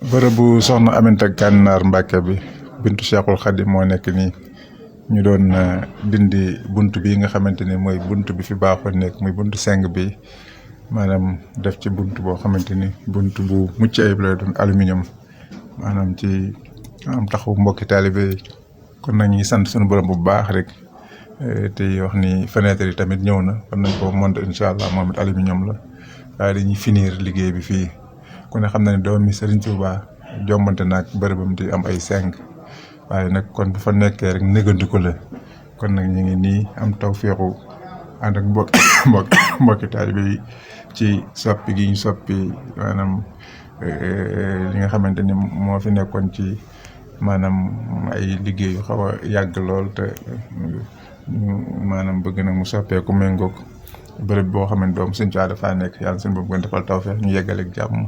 bërëbu soxna Aminta Gànnaar Mbàkke bi bintu Cheikhul Khadim moo nekk nii ñu doon dindi bunt bi nga xamante ni mooy bunt bi fi baaxoon nekk muy buntu seng bi maanaam def ci bunt boo xamante ni bunt bu mucc ayib lay doon aluminium maanaam ci am taxaw mbokki taalibe yi kon nag ñu ngi sant suñu borom bu baax rek te wax ni fenêtre yi tamit ñëw na kon nañ ko monter incha allah moom it aluminium la waaye dañuy finir liggéey bi fii ku ne xam na ne doomi Serigne Touba jombante naag bërëbam di am ay seng waaye nag kon bu fa nekkee rek négandiku la kon nag ñu ngi nii am tawféexu ànd ak mbokki taalibe yi ci soppi gi ñu soppi maanaam li nga xamante ni moo fi nekkoon ci maanaam ay liggéey yu xaw a yàgg lool te maanaam bëgg nag mu soppeeku méngoog bërëb boo xam ne doom suñ caa dafaa nekk yàlla suñu boobu gën defal tawfeex ñu yeggaleeg jàmm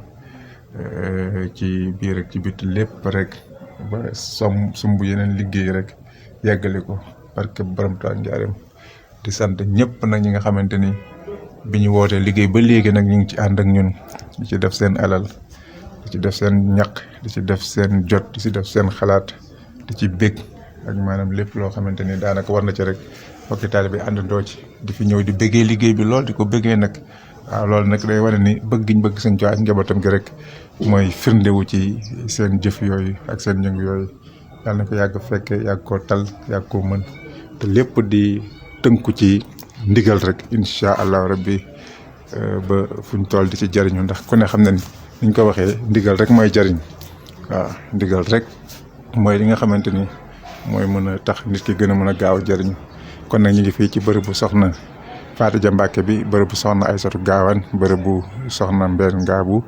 ci biir ak ci bitti lépp rek ba sumb yeneen liggéey rek yeggale ko parce que borom Tuubaa njaareem di sant ñëpp nag ñi nga xamante ni bi ñu wootee liggéey ba léegi nag ñu ngi ci ànd ak ñun di ci def seen alal di ci def seen ñaq di ci def seen jot di ci def seen xalaat di ci bég ak maanaam lépp loo xamante ni daanaka war na ci rek mbokki taalibe bi àndandoo ci di fi ñëw di béggee liggéey bi lool di ko béggee nag waaw loolu nag day wane ni bëgg giñ bëgg seen Tuubaa ak njabootam gi rek mooy firndewu ci seen jëf yooyu ak seen yëngu yooyu yàlla na ko yàgg fekke yàgg koo tal yàgg koo mën te lépp di tënku ci ndigal rek incha allah rabbi ba fuñ toll di ci jariñu ndax ku ne xam na ni niñ ko waxee ndigal rek mooy jariñ waaw ndigal rek mooy li nga xamante ni mooy mën a tax nit ki gën a mën a gaaw jariñu kon nag ñu ngi fii ci bërëbu soxna Faatija Mbàkke bi bërëbu soxna Aysatu Gaawaan bërëbu soxna Mbeen Ngaabu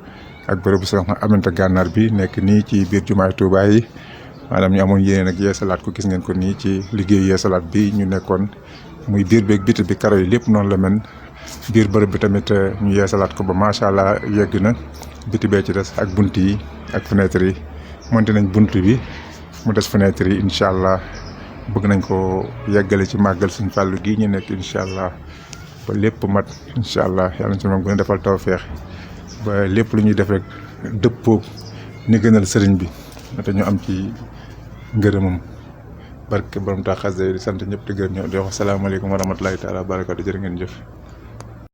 ak bërëbu soxna Aminta Gànnaar bi nekk nii ci biir jumaay Tuubaa yi maanaam ñu amoon yéene nag yeesalaat ko gis ngeen ko nii ci liggéeyu yeesalaat bi ñu nekkoon muy biir beeg biti bi karo yi lépp noonu la mel biir bërëb bi tamit ñu yeesalaat ko ba macha allah yegg na biti bee ci des ak bunt yi ak fenêtre yi monté nañ bunt bi mu des fenêtre yi incha allah bëgg nañ ko yeggale ci màggal suñ fàllu gii ñu nekk incha allah ba lépp mat incha allah yàlla na ci moom gën a defal tawfeex ba lépp lu ñuy def rek dëppoo ni gënal sëriñ bi te ñu am ci ngërëmam barke borom tax xasee di sant ñëpp di gërëm ñëw di wax asalaamaaleykum wa rahmatulahi taala wa barakatu jërë ngeen jëf